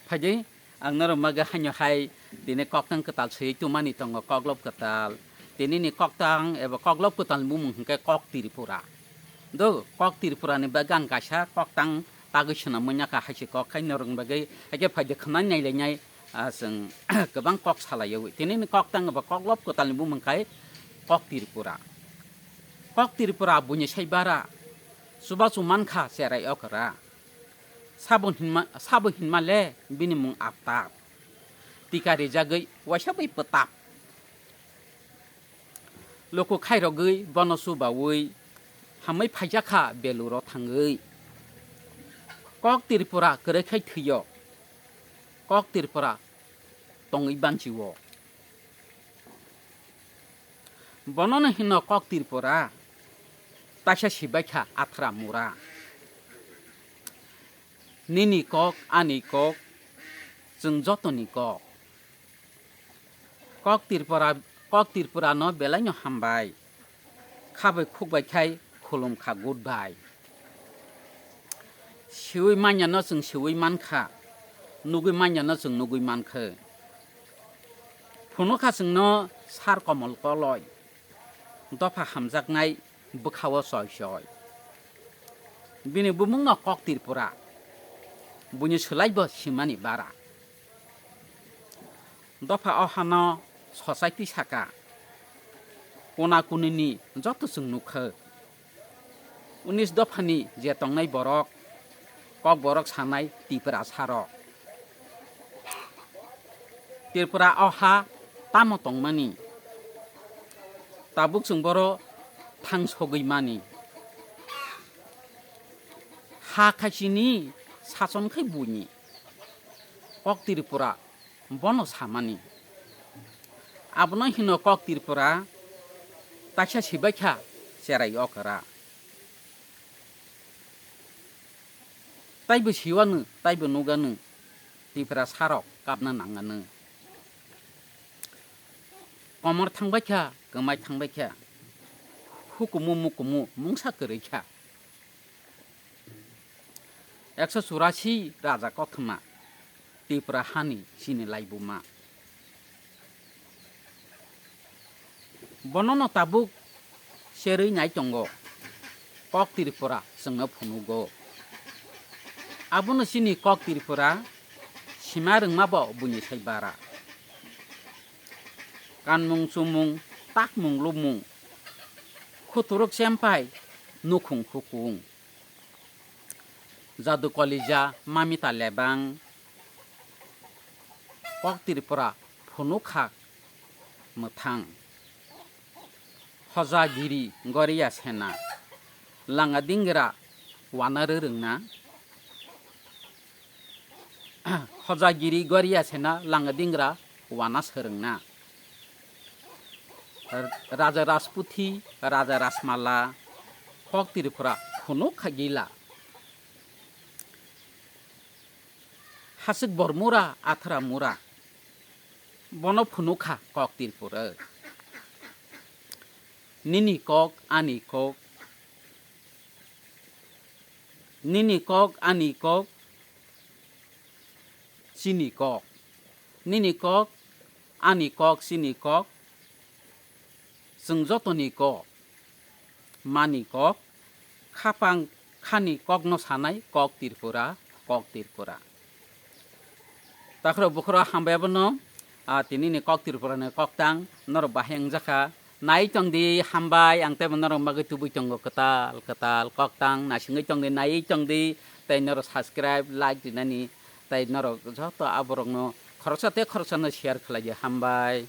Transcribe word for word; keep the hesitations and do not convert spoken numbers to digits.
Phaidi ang norok maga haino hai tini koktang kwtal swiwi tumani tongo, koklop kwtal. Tinini koktang eba koklop kwtalni bumung hwnkhe kok Tripura. Do, kok Tripurani bagwi ang kaisa koktang tagwi swnam manya kha, hai se kok khai norokni bagwi, haikhe phaidi khwnai nailainai, ah, chwng kwbang kok salaio. Tinini koktang eba koklop kwtalni bumung khai kok Tripura. Kok Tripura buini sai bara, chubachu mankha cherai okra. Sabo hinma, sabo hinma le bini mung Aptab. Tika rijagwi waisa bai pwtap. Luku khairogwi bono chubaui hamwi phaijakha beluro thangwi. Kok Tripura kwrwi khai thwio. Kok Tripura tongwi banchio. Bonono hino kok Tripura, taisa sibaikha athra mura. Nini kok, ani kok, chwng jotoni kok. Kok Tripura, kok Tripurano belaino hambai. Khabai khukbai khai khulumkha goodbye. Siwi manyano chwng siwi mankha, nugwi manyano chwng nugwi mankha. Phunukha chwngno sar komol koloi, dopha hamjaknai bwkhao choi choi. Bini bumungno kok Tripura, buini swlaibo simani bara. Dopha o hano society saka, kona kunini joto chwng nukha. Unis dophani je tongnai borok, kok borok sanai Tiprasa rok. Tripura o ha tamo tongmani? Tabuk chwng boro thang sogwi mani. Ha khaisini sason khai buini. Kok Tripura bono samani. Abono hino kok Tripura, taisa sibaikha cherai okra. Taibo siwano, taibo nugano, Tiprasarok kapna nangano. Komor thangbaikha, kwmai thangbaikha, hukumu mukumu mungsa kwrwikha. Ekso churasi raja kothoma, Tripura hani chini laibuma. Bonono tabuk serwi nai tongo, kok Tripura chwngno phunugo. Abono chini kok Tripura sima rwngmabo buini sai bara. Kanmung chumung, takmung lubmung, khuturuk chempai, nukhung hukung. Jadu kolija mamita lebang, kok Tripura phunukha mwthang. Hoja giri goriya sena, langa dingra wana rwrwngna. Hoja giri goriya sena, langa dingra wana swrwngna. Raja Rajputhi, Raja Rajmala, kok Tripura phunukha gila. Hasik bormura, athra mura, bono phunukha kok Tripura. Nini kok, ani kok, nini kok, ani kok, chini kok. Nini kok, ani kok, chini kok, chwng jotoni kok. Mani kok, khapang khani kokno sanai kok Tripura, kok Tripura. Takhro bukhro hambai abono, ah, tinini kok Tripura ni koktang norok bahai wngjakha. Nai tongdi, hambai, ang teibo norok bagwi tubui tongo kwtal kwtal koktang, naisingwi tongdi, naiwi tongdi, tei norok subscribe, like rinani, tei norok joto aborokno khoroksa tei khoroksano share khlaidi, hambai.